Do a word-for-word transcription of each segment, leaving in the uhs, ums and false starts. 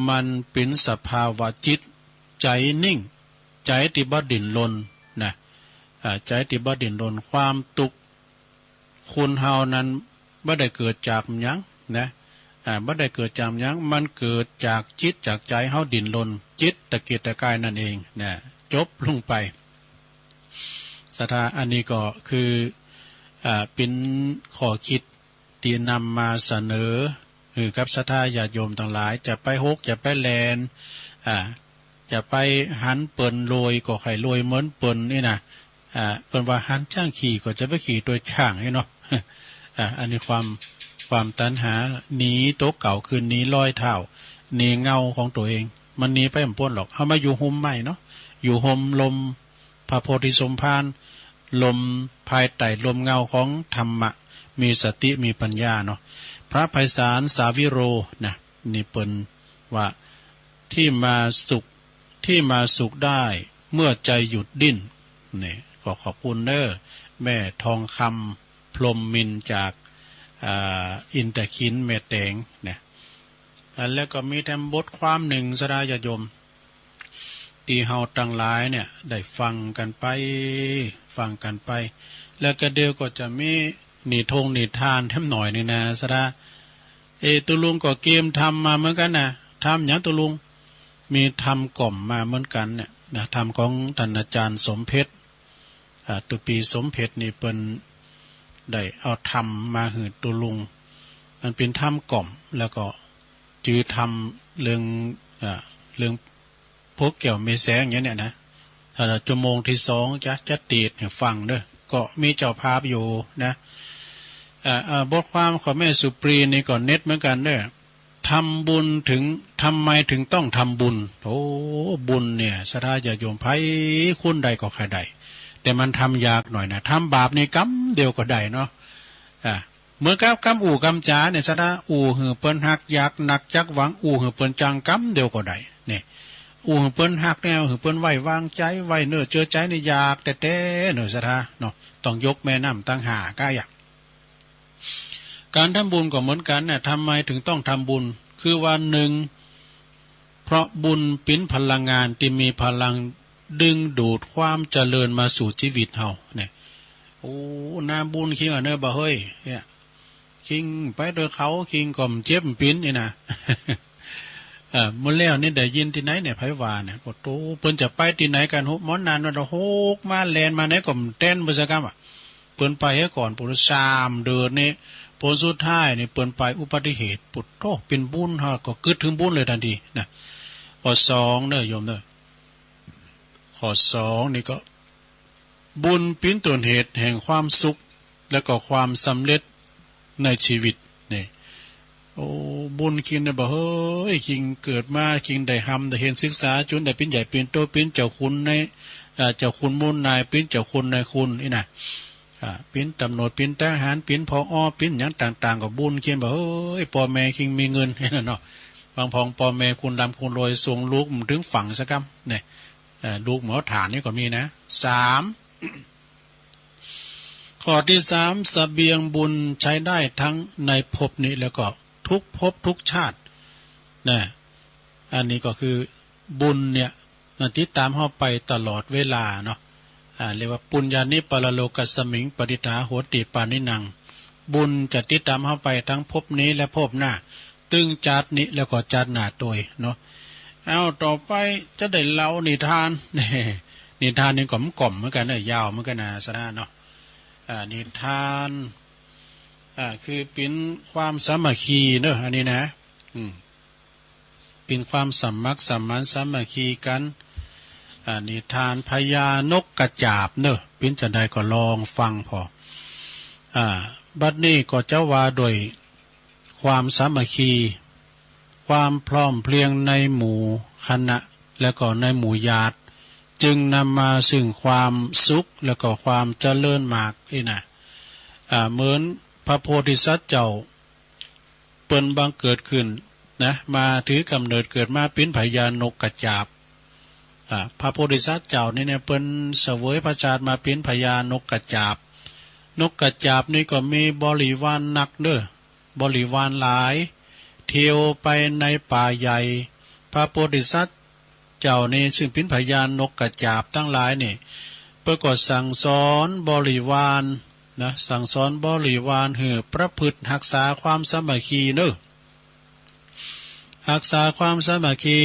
มันเป๋นสภาวะจิต ใจ๋นิ่ง ใจ๋ตี้บ่ดิ้นรนนะ อ่า ใจ๋ตี้บ่ดิ้นรน ความตุ๊กข์ คนเฮานั้นบ่ได้เกิดจากหยังนะ อ่า บ่ได้เกิดจากหยัง มันเกิดจากจิตจากใจ๋เฮาดิ้นรน จิตตะเกียกตะกายนั่นเองนะ จบลงไป ศรัทธา อันนี้ก็คือ อ่า เป๋นข้อคิดตี้นำมาเสนอหื้อกับศรัทธาญาติโยมตังหลาย จะไปหก จะไปแล่น อ่า จะไปหันเปิ้นโลยก็ใค่โลยเหมือนเปิ้นนี่นะ อ่า เปิ้นว่าหันจ๊างขี่ก็จะไปขี่ตวยจ๊างนี่เนาะ อ่า อันนี้ความ ความตัณหา หนีตั๋วเก่าคือหนีรอยเท้า หนีเงาของตั๋วเอง มันหนีไปบ่ป๊นหรอก เฮามาอยู่ฮ่มไม้เนาะ อยู่ฮ่มลมพระโพธิสมภาร ลมภายใต้ลมเงาของธรรมะ มีสติมีปัญญาเนาะ พระไพศาลสาวิโรนะ นี่เปิ้นว่า ที่มาสุข ที่มาสุขได้เมื่อใจหยุดดิ้น นี่ ก็ขอบคุณเน้อ แม่ทองคำ พรหมมินทร์จาก อ่า อินทขิล แม่แตงนะ อ่า แล้วก็มีแถมบทความนึ่ง ศรัทธาญาติโยม ตี้เฮาตังหลายเนี่ย ได้ฟังกั๋นไป ฟังกั๋นไป แล้วก็เดี๋ยวก็จะมีนิทงนิทานแถมหน่อยนึ่งนะ ศรัทธา เอ ตุ๊ลุงก็เกียมทำมาเหมือนกั๋นนะ ทำหยังตุ๊ลุง มีธรรมก่อมมาเหมือนกั๋นเนี่ยนะ ธรรมของต้านอาจ๋ารย์สมเพชร อ่า ตุ๊ปี๋สมเพชรนี่เปิ้นได้เอาธรรมมาหื้อตุ๊ลุง มันเป๋นธรรมก่อม แล้วก็จื้อธรรมเรื่อง อ่า เรื่องพวกแก้วแม่แสงอย่างเนี้ยนะ ถ้าชั่วโมงตี้สองจะ จะเตสน์หื้อฟังเน้อ ก็มีเจ้าภาพอยู่นะ อ่า อ่า บทความของแม่สุปรีนี่ก็เด็ดเหมือนกั๋นเน้อ ทำบุญถึง ทำไมถึงต้องทำบุญ โอ้ บุญเนี่ย ศรัทธาญาติโยม ใผคนใดก็ใค่ได้ แต่มันทำยากหน่อยนะ ทำบาปนี่กำเดียวก็ได้เนาะ อ่า เหมือนกับกำอู้กำจ๋าเนี่ย ศรัทธา อู้หื้อเปิ้นฮัก อยากนักจักหวัง อู้หื้อเปิ้นจังกำเดียวก็ได้ เนี่ย อู้หื้อเปิ้นฮักเนี่ย หื้อเปิ้นไว้วางใจ๋ ไว้เนื้อเจือใจ๋นี่ยากแต๊ๆ เน้อ ศรัทธาเนาะ ต้องยกแม่น้ำตังห้าก้าอย่าง ก๋านทำบุญก็เหมือนกั๋นนะ ทำไมถึงต้องทำบุญ คือว่านึ่ง เพราะบุญเป๋นพลังงานตี้มีพลังดึงดูดความเจริญมาสู่ชีวิตเฮาเนี่ย โอ้ น้ำบุญคิงอ่ะเน้อบ่าเฮ้ย เนี่ย คิงไปตวยเขา คิงก็บ่เจ็บบ่ปิ๋นนี่นะ เออ เมื่อแล้วนี่ได้ยินตี้ไหนเนี่ย ใผว่าเนี่ย โอ้โห เปิ้นจะไปตี้ไหนกั๋น หกหมอนนานมันหกมาแล่นมาไหนก็บ่เต้นเปิ้นสักกำอ่ะ เปิ้นไปเหียก่อน ปุโตะ สามเดือนนี่ ผลสุดท้ายนี่เปิ้นไปอุบัติเหตุ ปุโตะ เป๋นบุญฮะ ก็กึ๊ดเถิงบุญเลยทันทีนะ ข้อสองเน้อโยมเน้อ ข้อสองนี่ก็ บุญเป๋นต้นเหตุแห่งความสุข แล้วก็ความสำเร็จในชีวิต นี่ โอ้ บุญคิงเนี่ยบ่าเฮ้ย คิงเกิดมา คิงได้ฮ่ำได้เห็น ศึกษาจ๋นได้เป๋นใหญ่เป๋นโต เป๋นเจ้าขุนใน เอ่อ เจ้าขุนมูลนาย เป๋นเจ้าขุนนายขุนนี่นะ อ่า เป๋นตำรวจ เป๋นทหาร เป๋น ผอ เป๋นหยังต่างๆ ก็บุญคิงบ่าเฮ้ย ป้อแม่คิงมีเงินเนาะ บางพองป้อแม่คุณร่ำคุณรวย ส่งลูกบ่เถิงฝั่งสักกำเนี่ย เอ่อ ลูกเหมาถ่านนี่ก็มีนะ สาม ข้อตี้สาม เสบียงบุญใช้ได้ทั้งในภพนี้แล้วก็ทุกภพทุกชาติ นะ อันนี้ก็คือบุญเนี่ย มันติดต๋ามเฮาไปตลอดเวลาเนาะ อ่า เรียกว่า ปุญญานิ ปรโลกัสมิง ปะทิฏฐา โหติ ปาณินัง บุญจะติดต๋ามเฮาไปทั้งภพนี้และภพหน้า ตึงจาตินี้แล้วก็จาติหน้าตวยเนาะ เอา ต่อไปจะได้เล่านิทาน นิทานนี่ก็มันก่อมเหมือนกั๋นเน้อ ยาวเหมือนกั๋นนะ ศรัทธาเนาะ อ่า นิทาน อ่า คือเป๋นความสามัคคีเน้อ อันนี้นะ อืม เป๋นความสมัครสมานสามัคคีกั๋น อ่า นิทานพญานกกระจาบเน้อ เป๋นจาใดก็ลองฟังผ่อ อ่า บัดนี้ก็จะว่าโดย ความสามัคคี ความพร้อมเพรียงในหมู่คณะ และก็ในหมู่ญาติ จึงนำมาซึ่งความสุข และก็ความเจริญมาก อี้นะ อ่า เหมือนพระโพธิสัตว์เจ้า เปิ้นบังเกิดขึ้นนะ มาถือกำเนิดเกิดมาเป๋นพญานกกระจาบ อ่า พระโพธิสัตว์เจ้านี่เนี่ย เปิ้นเสวยพระชาติมาเป๋นพญานกกระจาบ นกกระจาบนี่ก็มีบริวารนักเน้อ บริวารหลาย เที่ยวไปในป่าใหญ่ พระโพธิสัตว์เจ้านี้ซึ่งเป็นพญานกกระจาบตังหลายนี่ เปิ้นก็สั่งสอนบริวารนะ สั่งสอนบริวารหื้อประพฤติฮักษาความสามัคคีเน่อ ฮักษาความสามัคคี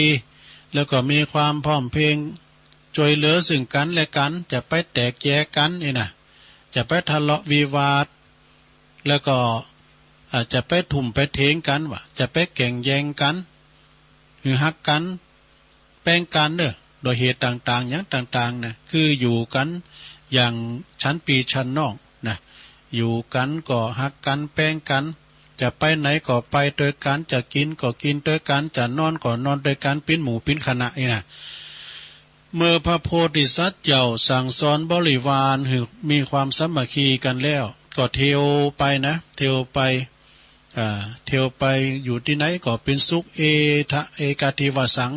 แล้วก็มีความพร้อมเพรียง ช่วยเหลือซึ่งกันและกัน จะไปแตกแยกกันนี่นะ จะไปทะเลาะวิวาท แล้วก็อาจจะไปทุ่มไปเถียงกันว่า จะไปแก่งแย่งกัน หื้อฮักกัน แป้งกันเน่อ โดยเหตุต่างๆ อย่างต่างๆ นะ คืออยู่กันอย่างฉันพี่ฉันน้องนะ อยู่กันก็ฮักกันแป้งกัน จะไปไหนก็ไปด้วยกัน จะกินก็กินด้วยกัน จะนอนก็นอนด้วยกัน เป๋นหมู่เป๋นคณะนี่นะ เมื่อพระโพธิสัตว์เจ้าสั่งสอนบริวารหื้อมีความสามัคคีกันแล้ว ก็เที่ยวไปนะ เที่ยวไป อ่า เที่ยวไปอยู่ตี้ไหนก็เป๋นสุข เอทะ เอกาทิวาสัง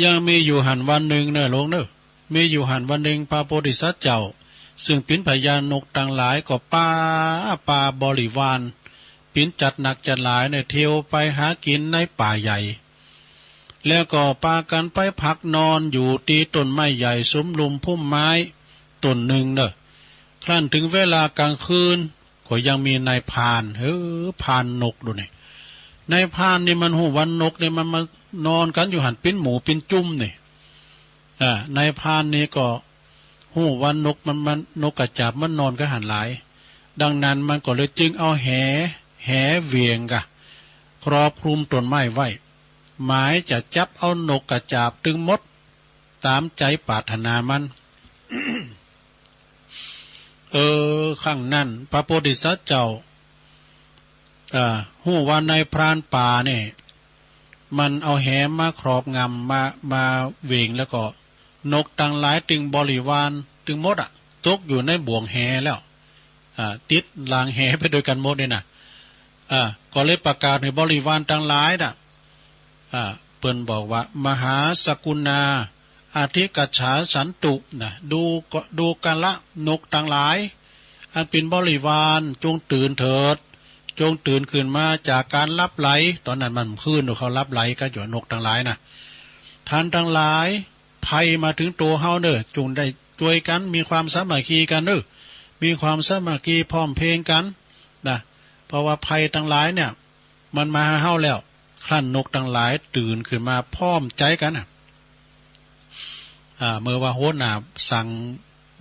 ยังมีอยู่หั้นวันหนึ่งเน่อโลมเน่อ มีอยู่หั้นวันหนึ่งพระโพธิสัตว์เจ้า ซึ่งเป๋นพญานกตังหลายก็ปา ปาบริวาร เป๋นจัดหนักจัดหลายเนี่ย เที่ยวไปหากินในป่าใหญ่ แล้วก็ปากั๋นไปพักนอนอยู่ตี้ต้นไม้ใหญ่สุมลุ่มพุ่มไม้ต้นหนึ่งเน่อ ครั้นถึงเวลากลางคืน ก็ยังมีนายพราน เออ พรานนกดูนี่ นายพรานนี่มันฮู้ว่านกนี่มันมานอนกั๋นอยู่หั้นเป๋นหมู่เป๋นจุ้มนี่ อ่า นายพรานนี่ก็ฮู้ว่านกมัน มัน นกกระจาบมันนอนกั๋นหั้นหลาย ดังนั้นมันก็เลยจึงเอาแห แหเหวียงกะ ครอบคลุมต้นไม้ไว้ หมายจะจับเอานกกระจาบตึงหมด ต๋ามใจ๋ปรารถนามัน เออ ครั้งนั้นพระโพธิสัตว์เจ้า เอ่อ ฮู้ว่านายพรานป่าเนี่ย มันเอาแหมาครอบงำ มา มาเหวียง แล้วก็นกตังหลายตึงบริวารตึงหมดอะ ตกอยู่ในบ่วงแหแล้ว อ่า ติดรางแหไปด้วยกั๋นหมดนี่นะ อ่า ก็เลยประกาศหื้อบริวารตังหลายน่ะ อ่า เปิ้นบอกว่า มหาสกุณา อธิกัจฉาสันตุ นะ ดูกะ ดูกะละนกตังหลาย อันเป๋นบริวาร จงตื่นเถิด จงตื่นขึ้นมาจากการหลับไหล ต๋อนนั้นมันคืน เขาหลับไหลกั๋นอยู่ นกตังหลายน่ะ ท่านตังหลาย ภัยมาถึงตั๋วเฮาเน่อ จงได้ช่วยกั๋น มีความสามัคคีกั๋นเน่อ มีความสามัคคีพร้อมเพรียงกั๋นนะ เพราะว่าภัยตังหลายเนี่ย มันมาหาเฮาแล้ว ครั้นนกตังหลายตื่นขึ้นมาพร้อมใจ๋กั๋นน่ะ อ่า เมื่อว่าหัวหน้าสั่ง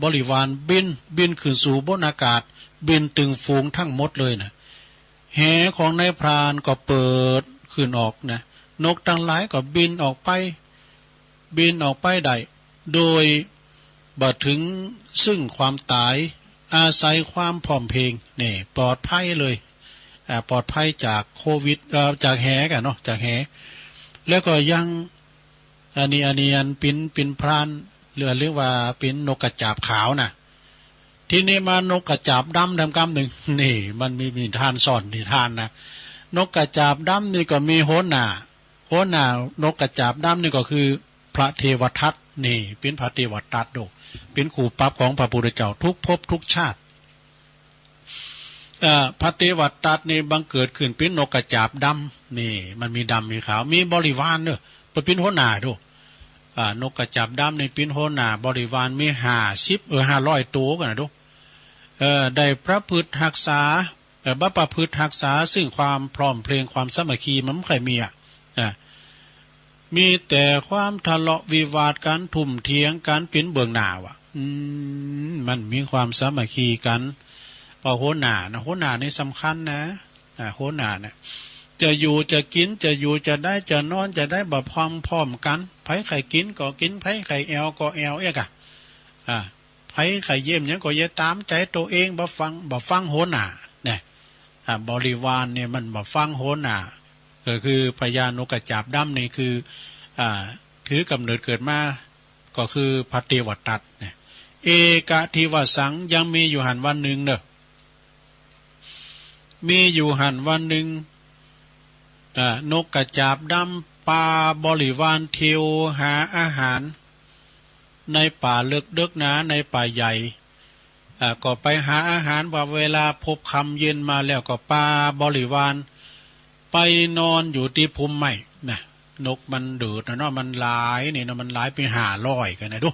บริวารบิน บินขึ้นสู่บนอากาศ บินตึงฝูงทั้งหมดเลยน่ะ แหของนายพรานก็เปิดขึ้นออกนะ นกตังหลายก็บินออกไป บินออกไปได้ โดยบ่ถึงซึ่งความต๋าย อาศัยความพร้อมเพรียง นี่ ปลอดภัยเลย อ่า ปลอดภัยจากโควิด เอ่อ จากแหกะเนาะ จากแห แล้วก็ยัง อันนี้ อันนี้ อันเป๋น เป๋นพราน หรือ เรียกว่าเป๋นนกกระจาบขาวน่ะ ทีนี้มานกกระจาบดำแถมกำนึ่ง นี่ มันมี มีนิทานซ่อนนิทานนะ นกกระจาบดำนี่ก็มีหัวหน้า หัวหน้านกกระจาบดำนี่ก็คือพระเทวทัต นี่ เป๋นพระเทวทัตโด เป๋นคู่ปรับของพระพุทธเจ้าทุกภพทุกชาติ เอ่อ พระเทวทัตนี่บังเกิดขึ้นเป๋นนกกระจาบดำ นี่ มันมีดำมีขาว มีบริวารเน่อ เปิ้นเป๋นหัวหน้าโด อ่า นกกระจาบดำนี่เป๋นหัวหน้า บริวารมีห้าสิบ เออ ห้าร้อยตั๋วกั๋นน่ะโด เอ่อ ได้ประพฤติฮักษา เอ่อ บ่ประพฤติฮักษาซึ่งความพร้อมเพรียงความสามัคคีมันบ่ค่อยมีอะ อ่ะ มีแต่ความทะเลาะวิวาทกั๋น ทุ่มเถียงกั๋นเป๋นเบื้องหน้าว่ะ อืม มันมีความสามัคคีกั๋น เพราะหัวหน้านะ หัวหน้านี่สำคัญนะ อ่า หัวหน้านะ จะอยู่จะกิ๋น จะอยู่จะได้ จะนอนจะได้ บ่พร้อมพร้อมกั๋น ใผใค่กิ๋นก็กิ๋น ใผใค่แอ่วก็แอ่วเอ๊ะกะ อ่า ใผใค่เยี่ยมหยังก็เยี่ยมต๋ามใจ๋ตั๋วเอง บ่ฟัง บ่ฟังหัวหน้า เนี่ย อ่า บริวารเนี่ยมันบ่ฟังหัวหน้า ก็คือพญานกกระจาบดำนี่คือ อ่า ถือกำเนิดเกิดมา ก็คือพระเทวทัตเนี่ย เอกะทิวสัง ยังมีอยู่หั้นวันหนึ่งเน่อ มีอยู่หั้นวันหนึ่ง อ่า นกกระจาบดำปาบริวารเที่ยวหาอาหาร ในป่าเลิกเดิกหนา ในป่าใหญ่ อ่า ก็ไปหาอาหาร ว่าเวลาพบค่ำเย็นมาแล้วก็ปาบริวาร ไปนอนอยู่ที่พุ่มไม้นะ นกมันเดิดนะเนาะ มันหลายนี่เนาะ มันหลายไปห้าร้อยกันนะดู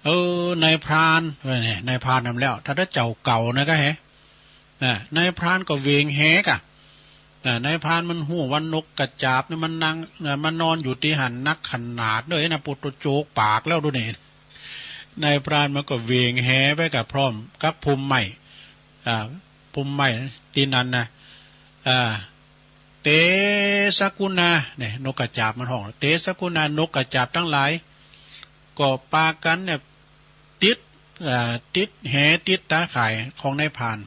เออ นายพราน เออ เนี่ย นายพรานนำแล้ว ถ้าเจ้าเก่านะก็แฮะ อ่ะ นายพรานก็เวงแหกะ อ่ะ นายพรานมันฮู้ว่านกกระจาบนี่มันนั่ง อ่ะ มันนอนอยู่ที่หั้นนักขนาดเด้อนะ ปุตโตโจกปากแล้วดูนี่ นายพรานมันก็เวงแหไปกับพร้อมกับพุ่มไม้ อ่า พุ่มไม้ที่นั่นนะ อ่า เตสกุณา เนี่ย นกกระจาบมันฮ้อง เตสกุณา นกกระจาบทั้งหลาย ก็ปากันเนี่ย ติด อ่า ติดแหติดตาข่ายของนายพราน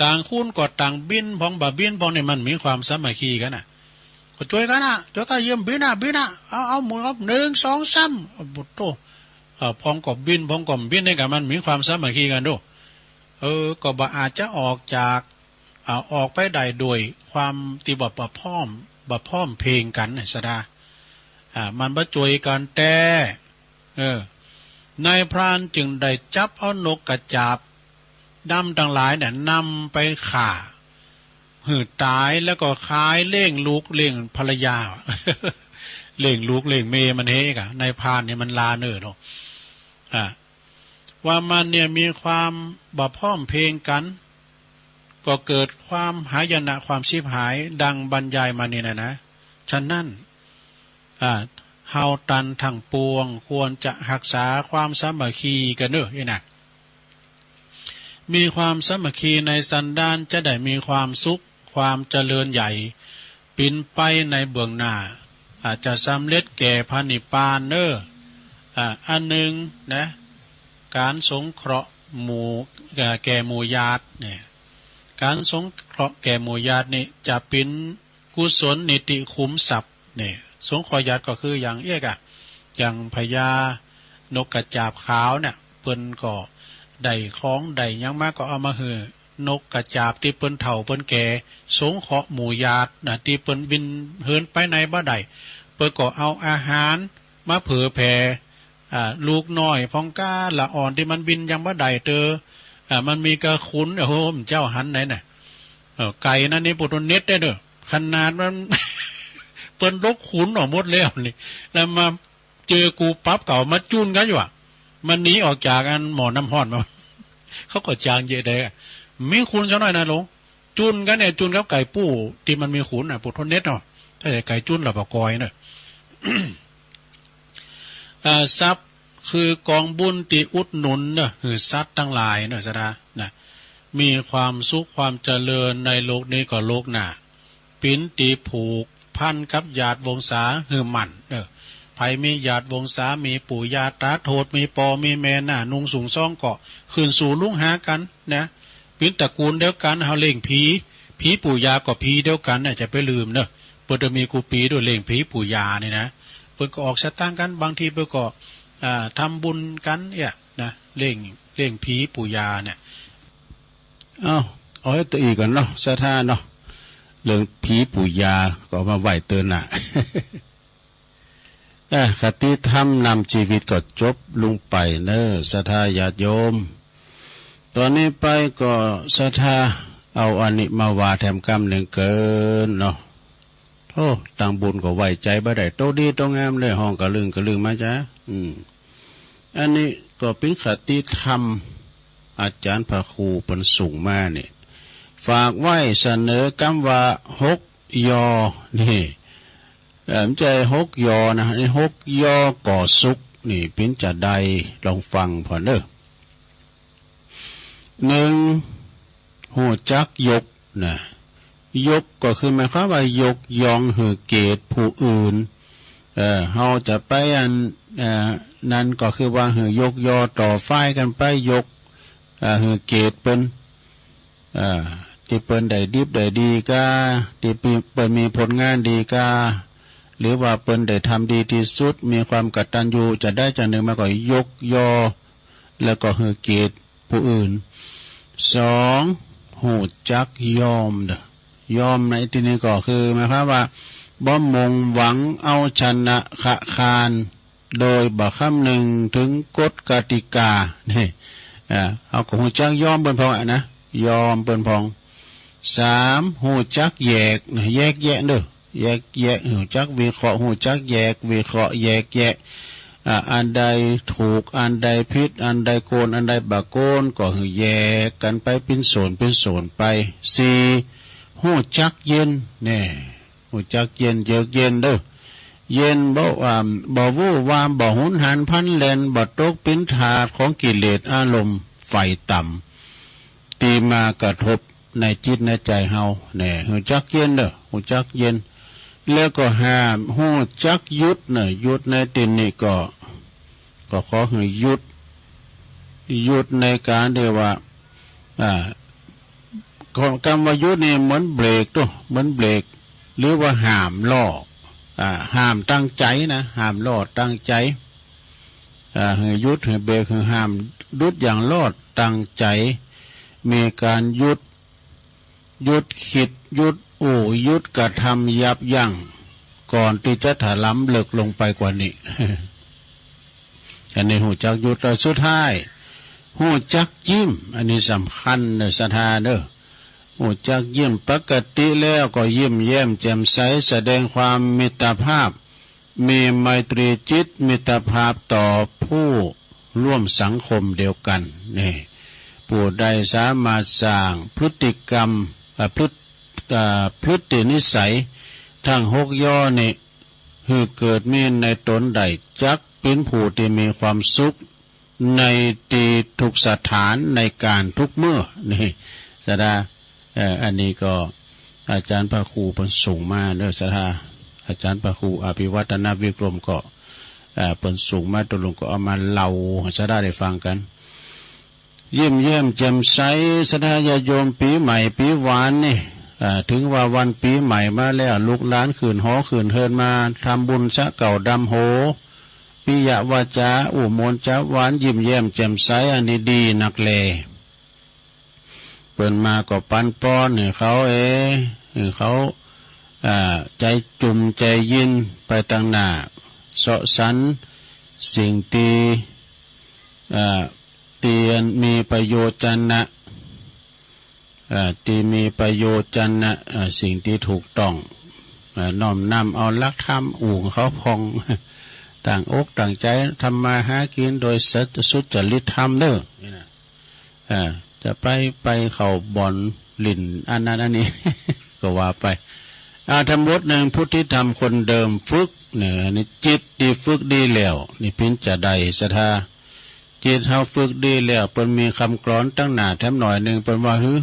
ต่างคนก็ต่างบิน พองบ่าบิน พองนี่มันมีความสามัคคีกันน่ะ ก็ช่วยกันน่ะ ช่วยกันเยี่ยมบินน่ะ บินน่ะ เอา เอาหมุนครับ หนึ่ง สอง สาม เอา โอ้โห เอ่อ พองก็บิน พองก็บิน นี่ก็มันมีความสามัคคีกันดู เออ ก็บ่อาจจะออกจาก อ่า ออกไปได้ด้วยความที่บ่ บ่พร้อม บ่พร้อมเพรียงกันน่ะ สะดา อ่า มันบ่ช่วยกันแต่ เออ นายพรานจึงได้จับเอานกกระจาบดำทั้งหลายเนี่ยนำไปฆ่าหื้อตาย แล้วก็ขายเลี้ยงลูกเลี้ยงภรรยา เลี้ยงลูกเลี้ยงเมียมันเฮกะ นายพรานนี่มันลาเนิดเนาะ อ่า ว่ามันเนี่ยมีความบ่พร้อมเพรียงกัน ก็เกิดความหายนะความชิบหายดังบรรยายมานี่นะนะ ฉะนั้น อ่า เฮาตันทั้งปวงควรจะฮักษาความสามัคคีกันเนอะ นี่นะ มีความสามัคคีในสันดานจะได้มีความสุข ความเจริญใหญ่ ปิ๋นไปในเบื้องหน้า อาจจะสำเร็จแก่พระนิพพานเนอะ อ่า อันหนึ่งนะ การสงเคราะห์หมู่ เอ่อ แก่หมู่ญาติเนี่ย การสงเคราะห์แก่หมู่ญาตินี่จะปิ๋น กุศลนิธิขุมทรัพย์เนี่ย สงเคราะห์ญาติก็คืออย่างเอี้ยกะ อย่างพญานกกระจาบขาวเนี่ย เปิ้นก็ได้ของได้หยังมาก็เอามาหื้อนกกระจาบตี้เปิ้นเฒ่าเปิ้นแก่ สงเคราะห์หมู่ญาตินะ ตี้เปิ้นบินเหินไปไหนบ่ได้ เปิ้นก็เอาอาหารมาเผื่อแผ่ อ่า ลูกน้อยพองก้าละอ่อนตี้มันบินยังบ่ได้เตอ อ่า มันมีกะขุน โอ้โห เจ้าหันไหนน่ะ เอ่อ ไก่นั่นนี่ปุตโตเน็ตได้เด้อ ขนาดมัน เปิ้นลกขุนออกหมดแล้วนี่ แล้วมาเจอกูปั๊บเก่ามาจูนกันอยู่อะ มันหนีออกจากอันหม้อน้ำฮ้อนมา เขาก็จางเยอะได้อะ มีขุนสักหน่อยนะหลวง จูนกันเนี่ย จูนกับไก่ปู้ตี้มันมีขุนน่ะ ปุตโตเน็ตเนาะ ถ้าไก่จูนละบ่ก่อยเนอะ อ่า ทรัพย์คือกองบุญตี้อุดหนุนเนอะ หื้อสัตว์ทั้งหลายเนอะ สะดา นะ มีความสุขความเจริญในโลกนี้ก็โลกหน้า ปิ๋นตี้ผูกพันกับญาติวงศาหื้อมั่นเนอะ ใผมีญาติวงศา มีปู่ย่าตาโทษ มีป้อมีแม่หน้านุ่งสูงซองก็ขึ้นสู่ลุงหากันนะ ปิ๋นตระกูลเดียวกัน เฮาเลี้ยงผี ผีปู่ย่าก็ผีเดียวกันน่ะ จะไปลืมเนอะ เปิ้นจะมีกู้ปี๋ด้วยเลี้ยงผีปู่ย่านี่นะ เปิ้นก็ออกสตางค์กัน บางทีเปิ้นก็ อ่า ทำบุญกันเนี่ยนะ เลี้ยง เลี้ยงผีปู่ย่าเนี่ย เอ้า เอาไว้ตัวอีกก่อนเนาะ ศรัทธาเนาะ เรื่องผีปู่ย่าก็เอามาไหว้เตินน่ะ เอ้อ คติธรรมนำชีวิตก็จบลงไปเนอะ ศรัทธาญาติโยม ตอนนี้ไปก็ศรัทธาเอาอันนี้มาว่าแถมกำหนึ่งเกินเนาะ โอ้ ตังบุญก็ไว้ใจบ่ได้ โตดีโตงามเลย ฮ้องกะลึงกะลึงมาจ้า อืม อันนี้ก็เป็นคติธรรม อาจารย์พระครูเปิ้นส่งมาเนี่ย ฝากไว้เสนอกำว่าหกยอ นี่ เอ่อ ไม่ใช่หกยอนะ นี่หกยอก่อสุข นี่เป็นจะใด ลองฟังผ่อนเด้อ หนึ่ง ฮู้จักยกนะ ยกก็คือหมายความว่ายกยองหื้อเกียรติผู้อื่น เอ่อ เฮาจะไปอัน เอ่อ นั้นก็คือว่าหื้อยกยอต่อฝ่ายกันไป ยก เอ่อ หื้อเกียรติเปิ้น เอ่อ ตี้เปิ้นได้ดิบได้ดีกา ตี้เปิ้นมีผลงานดีกา หรือว่าเปิ้นได้ทำดีที่สุด มีความกตัญญูจะใดจะหนึ่งมาก็ยกยอ แล้วก็หื้อเกียรติผู้อื่น สอง ฮู้จักยอมเด้อ ยอมในที่นี้ก็คือหมายความว่าบ่มุ่งหวังเอาชนะคะคาน โดยบ่คำนึงถึงกฎกติกา นี่ อ่า เฮาก็ฮู้จักยอมเปิ้นพ่องอะนะ ยอมเปิ้นพ่อง สาม ฮู้จักแยก แยกแยะเด้อ แยกแยะ ฮู้จักวิเคราะห์ ฮู้จักแยก วิเคราะห์ แยกแยะ อ่า อันใดถูก อันใดผิด อันใดโกน อันใดบ่โกน ก็หื้อแยกกันไปเป็นส่วนเป็นส่วนไป สี่ ฮู้จักเย็น แน่ ฮู้จักเย็น เยือกเย็นเด้อ เย็น บ่ อ่า บ่หวือหวา บ่หุนหันพลันแล่น บ่ตกเป็นทาสของกิเลสอารมณ์ฝ่ายต่ำ ที่มากระทบในจิตในใจเฮา แน่ ฮู้จักเย็นเด้อ ฮู้จักเย็น แล้วก็ห้า ฮู้จักหยุดเน่อ หยุดในที่นี้ก็ ก็ขอให้หยุด หยุดในการที่ว่า อ่า คำว่าหยุดนี่เหมือนเบรกตัว เหมือนเบรก หรือว่าห้ามล้อ อ่า ห้ามตั้งใจนะ ห้ามล้อตั้งใจ อ่า ให้หยุด ให้เบรก ให้ห้าม หยุดอย่างล้อตั้งใจ มีการหยุด หยุดคิด หยุดอู้ หยุดกระทำ ยับยั้ง ก่อนที่จะถลำลึกลงไปกว่านี้ อันนี้ฮู้จักหยุด แล้วสุดท้าย ฮู้จักยิ้ม อันนี้สำคัญเด้อ ศรัทธาเด้อ ฮู้จักยิ้ม ปกติแล้วก็ยิ้มแย้มแจ่มใส แสดงความมิตรภาพ มีไมตรีจิต มิตรภาพต่อผู้ร่วมสังคมเดียวกัน นี่ ผู้ใดสามารถสร้างพฤติกรรม อ่า พฤติ อ่า พฤตินิสัย ทั้งหกย่อนี้ หื้อเกิดมีในตนได้ จักเป็นผู้ที่มีความสุข ในที่ทุกสถาน ในการทุกเมื่อ นี่ ศรัทธา เอ่อ อันนี้ก็อาจารย์พระครูเปิ้นส่งมาเด้อ ศรัทธา อาจารย์พระครูอภิวัฒนวิกรมก็ เอ่อ เปิ้นส่งมา ตกลงก็เอามาเล่าให้ศรัทธาได้ฟังกัน ยิ้มแย้มแจ่มใส ศรัทธาญาติโยม ปีใหม่ปีหวานนี่ อ่า ถึงว่าวันปีใหม่มาแล้ว ลูกหลานขึ้นหอขึ้นเฮือนมา ทำบุญสะเก่าดำหัว ปิยวาจา อู้มวลจาหวาน ยิ้มแย้มแจ่มใส อันนี้ดีนักแล เปิ้นมาก็ปันป้อนหื้อเขาเอ หื้อเขา อ่า ใจจุ่มใจยินไปตังหน้า เสาะสรรสิ่งที่ อ่า ที่มีประโยชน์จะนะ อ่า ที่มีประโยชน์จะนะ อ่า สิ่งที่ถูกต้อง อ่า น้อมนำเอาหลักธรรม อู้เขาพ่อง ตั้งอกตั้งใจทำมาหากินโดยสุจริตธรรมเด้อ นี่นะ อ่า จะไป ไปเข้าบ่อนหลิ้นอันนั้นอันนี้ ก็ว่าไป อ่า ทั้งหมดหนึ่ง พุทธิธรรมคนเดิมฝึก เนี่ย อันนี้จิตที่ฝึกดีแล้ว นี่เปิ้นจะได้ศรัทธา จิตเฮาฝึกดีแล้ว เปิ้นมีคำกลอนตังหน้าแถมหน่อยหนึ่ง เปิ้นว่าหื้อ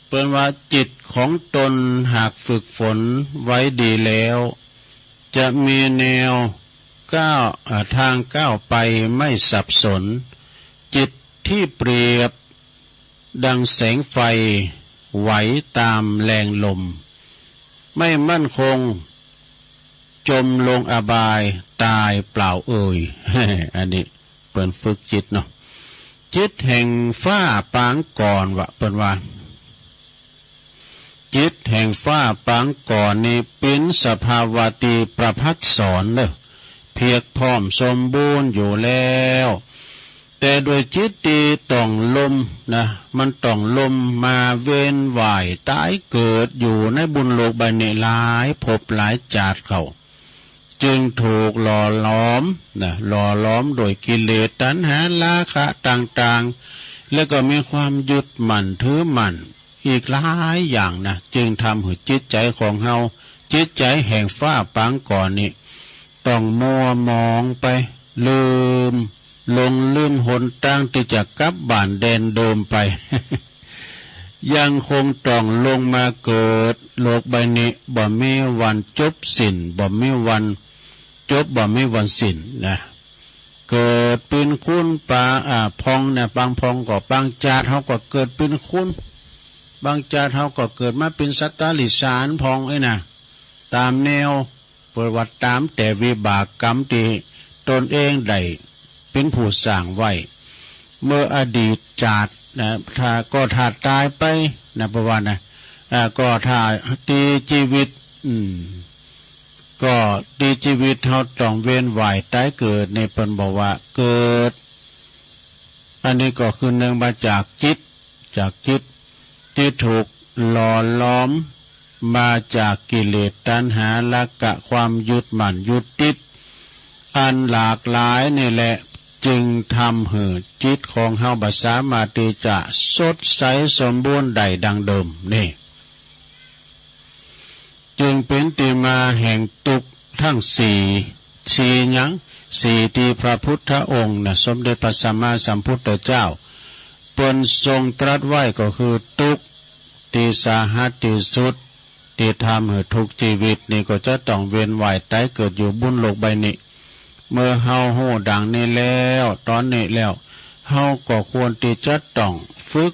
เปิ้นว่าจิตของตนหากฝึกฝนไว้ดีแล้ว จะมีแนวก้าว อ่า ทางก้าวไปไม่สับสน จิตที่เปรียบดังแสงไฟไหวตามแรงลม ไม่มั่นคง จมลงอบายตายเปล่าเอ่ย อันนี้เปิ้นฝึกจิตเนาะ จิตแห่งฟ้าปางก่อนวะ เปิ้นว่า จิตแห่งฟ้าปางก่อนนี่เป๋นสภาวะตี้ประภัสสรเด้อ เพียบพร้อมสมบูรณ์อยู่แล้ว แต่ด้วยจิตตี้ต้องลมนะ มันต้องลมมาเวียนว่ายตายเกิดอยู่ในบุญโลกใบนี้หลายภพหลายจาติเข้า จึงถูกหล่อหลอมนะ หล่อหลอมโดยกิเลสตัณหาราคะต่างๆ แล้วก็มีความยึดมั่นถือมั่นอีกหลายอย่างนะ จึงทำให้จิตใจของเฮา จิตใจแห่งฟ้าปางก่อนนี้ ต้องมัวหมองไป ลืม หลงลืมหนตางตี้จะกลับบ้านแดนเดิมไป ยังคงต้องลงมาเกิดโลกใบนี้ บ่มีวันจบสิ้น บ่มีวันจบ บ่มีวันสิ้นนะ เกิดเป๋นคนปาง อ่า พ่องเนี่ย บางพ่องก็บางจาติเฮาก็เกิดเป๋นคน บางจาติเฮาก็เกิดมาเป๋นสัตว์เดรัจฉานพ่องไอ้นะ ต๋ามแนว เปิ้นว่าต๋ามแต่วิบากกรรมตี้ตนเองได้เป๋นผู้สร้างไว้ เมื่ออดีตจาตินะ ถ้า ก็ถ้าต๋ายไปนะ เปิ้นว่านะ อ่า ก็ถ้าตี้จีวิต อืม ก็ตี้จีวิตเฮาต้องเวียนว่ายต๋ายเกิดนี่ เปิ้นบอกว่าเกิด อันนี้ก็คือเนื่องมาจากจิต จากจิต ที่ถูกหล่อหลอมมาจากกิเลสตัณหาราคะความยึดมั่นยึดติดอันหลากหลายนี่แหละ จึงทำหื้อจิตของเฮาบ่สามารถที่จะสดใสสมบูรณ์ได้ดังเดิมนี่ จึงเป็นที่มาแห่งทุกข์ทั้งสี่ สี่หยัง สี่ที่พระพุทธองค์นะ สมเด็จพระสัมมาสัมพุทธเจ้า เปิ้นทรงตรัสไว้ก็คือทุกข์ที่สาหัสที่สุด ที่ทำให้ทุกชีวิตนี่ก็จะต้องเวียนว่ายตายเกิดอยู่บนโลกใบนี้ เมื่อเฮาฮู้ดังนี้แล้ว ตอนนี้แล้ว เฮาก็ควรที่จะต้องฝึก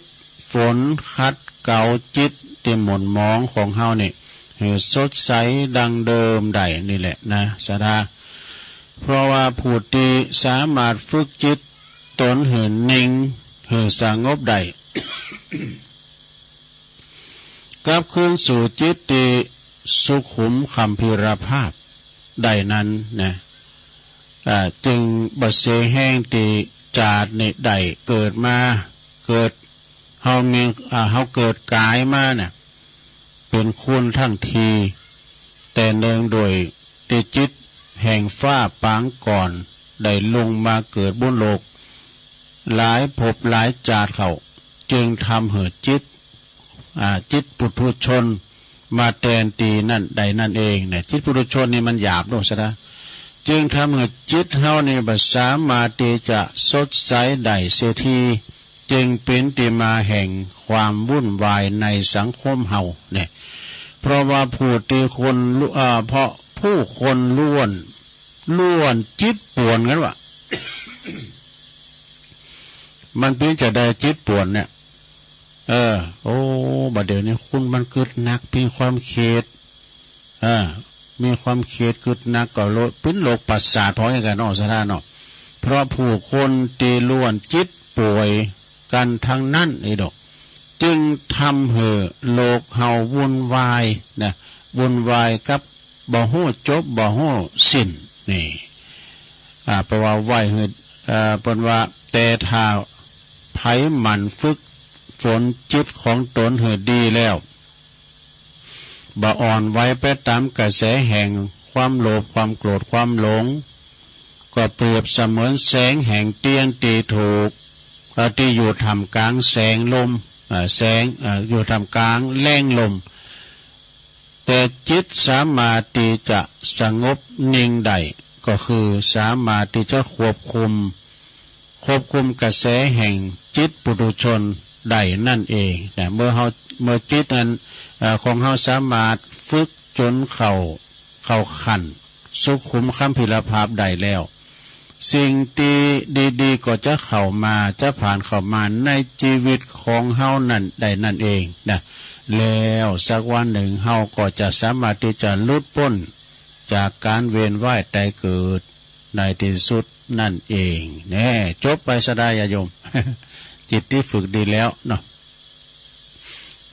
ฝนขัดเกลาจิตที่หม่นหมองของเฮานี่ ให้สดใสดังเดิมได้นี่แหละนะ ศรัทธา เพราะว่าผู้ที่สามารถฝึกจิตตนให้นิ่ง ให้สงบได้ กลับคืนสู่จิตที่สุขุมคัมภีรภาพได้นั้นนะ อ่า จึงบ่เสียแรงที่จาตินี้ได้เกิดมา เกิด เฮามี อ่า เฮาเกิดก๋ายมาน่ะ เป็นคนทั้งที แต่เนื่องด้วยที่จิตแห่งฟ้าปางก่อนได้ลงมาเกิดบนโลก หลายภพหลายจาติเข้า จึงทำให้จิต อ่า จิตปุถุชนมาแทนที่นั่นได้นั่นเองนะ จิตปุถุชนนี่มันหยาบโลดซะนะ จึงทำให้จิตเฮานี่บ่สามารถที่จะสดใสได้เสียที จึงเป็นที่มาแห่งความวุ่นวายในสังคมเฮาเนี่ย เพราะว่าผู้ที่คนลุ- เอ่อ เพราะผู้คนล้วน ล้วนจิตป่วนกันวะ มันเปียงจะได้จิตป่วนเนี่ย เออ โอ้ บัดเดี๋ยวนี้คนมันกึดนัก มีความเครียด เออ มีความเครียดกึดนักก็โล- เป็นโรคประสาทพออย่างกันเนาะ ศรัทธาเนาะ เพราะผู้คนที่ล้วนจิตป่วยกันทั้งนั้นไอ้ดอก จึงทำให้โลกเฮาวุ่นวายนะ วุ่นวายกับบ่ฮู้จบบ่ฮู้สิ้นนี่ อ่า เพราะว่าไหว้ให้ เอ่อ เปิ้นว่า แต่ถ้าไผหมั่นฝึกฝนจิตของตนให้ดีแล้ว บ่อ่อนไหวไปตามกระแสแห่งความโลภ ความโกรธ ความหลง ก็เปรียบเสมือนแสงแห่งเทียนที่ถูก เอ่อ ที่อยู่ท่ามกลางแสงลม เอ่อ แสง เอ่อ อยู่ท่ามกลางแรงลม แต่จิตสามารถที่จะสงบนิ่งได้ ก็คือสามารถที่จะควบคุม ควบคุมกระแสแห่งจิตปุถุชนได้นั่นเองนะ เมื่อเฮา เมื่อจิตนั้น เอ่อ ของเฮาสามารถฝึกจนเข้า เข้าขั้นสุขุมคัมภีรภาพได้แล้ว สิ่งที่ดีๆก็จะเข้ามา จะผ่านเข้ามาในชีวิตของเฮานั่นได้นั่นเองนะ แล้วสักวันหนึ่งเฮาก็จะสามารถที่จะหลุดพ้นจากการเวียนว่ายตายเกิดในที่สุดนั่นเอง แน่ จบไป ศรัทธาญาติโยม จิตที่ฝึกดีแล้วเนาะ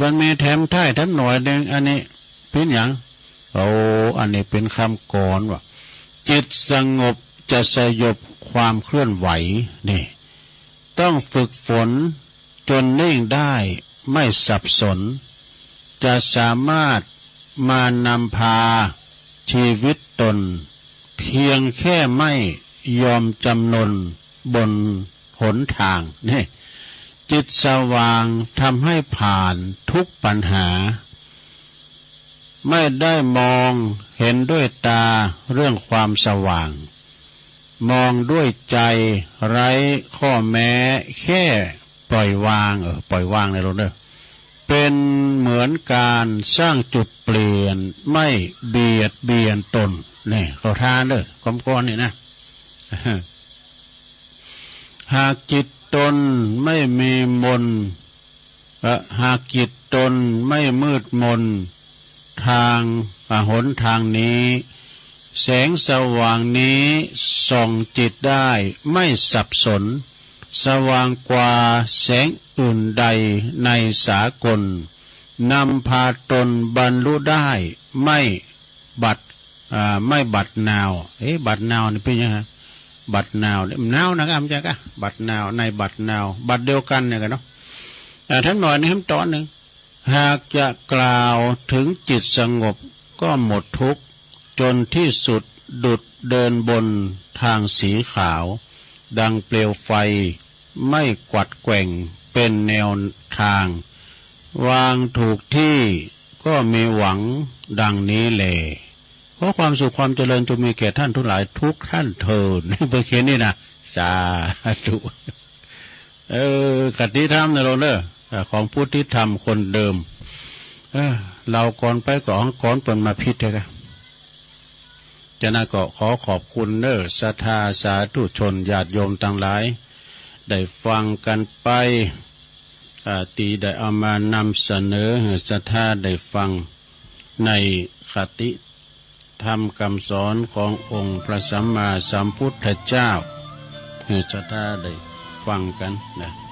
มันมีแถมท้ายแถมหน่อยหนึ่ง อันนี้เป็นหยัง โอ้ อันนี้เป็นคำกลอนว่า จิตสงบจะสยบความเคลื่อนไหว นี่ ต้องฝึกฝนจนนิ่งได้ไม่สับสน จะสามารถมานำพาชีวิตตน เพียงแค่ไม่ยอมจำนนบนหนทาง นี่ จิตสว่างทำให้ผ่านทุกปัญหา ไม่ได้มองเห็นด้วยตาเรื่องความสว่าง มองด้วยใจไร้ข้อแม้ แค่ปล่อยวาง เออ ปล่อยวางในโลกเด้อ เป็นเหมือนการสร้างจุดเปลี่ยนไม่เบียดเบียนตน นี่ เข้าท่าเด้อ คำกลอนนี่นะ หากจิตตนไม่มีมน เอ่อ หากจิตตนไม่มืดมน ทาง อ่า หนทางนี้ แสงสว่างนี้ส่องจิตได้ไม่สับสน สว่างกว่าแสงอื่นใดในสากล นำพาตนบรรลุได้ไม่บัด อ่า ไม่บัดนาว เอ๊ะ บัดนาวนี่เป็นยังไง บัดนาวเนี่ย นาวนะครับ ไม่ใช่กะ บัดนาว ในบัดนาว บัดเดียวกันเนี่ยกันเนาะ อ่า ทั้งหน่อยนี่ให้มันตอนหนึ่ง หากจะกล่าวถึงจิตสงบก็หมดทุกข์ จนที่สุดดุจเดินบนทางสีขาว ดังเปลวไฟไม่กวัดแกว่งเป็นแนวทาง วางถูกที่ก็มีหวังดังนี้แล ขอความสุขความเจริญจงมีแก่ท่านทั้งหลายทุกท่านเทอญ เพื่อเขียนนี่นะ สาธุ เออ คติธรรมนะโยมเด้อ อ่า ของพุทธิธรรมคนเดิม เออ เล่าก่อนไปก็ของก่อนเปิ้นมาผิดแท้กะ ฉะนั้นก็ขอขอบคุณเด้อ ศรัทธาสาธุชนญาติโยมทั้งหลาย ได้ฟังกันไป อ่า ที่ได้เอามานำเสนอให้ศรัทธาได้ฟังในคติธรรมคำสอนขององค์พระสัมมาสัมพุทธเจ้า ให้ศรัทธาได้ฟังกันนะ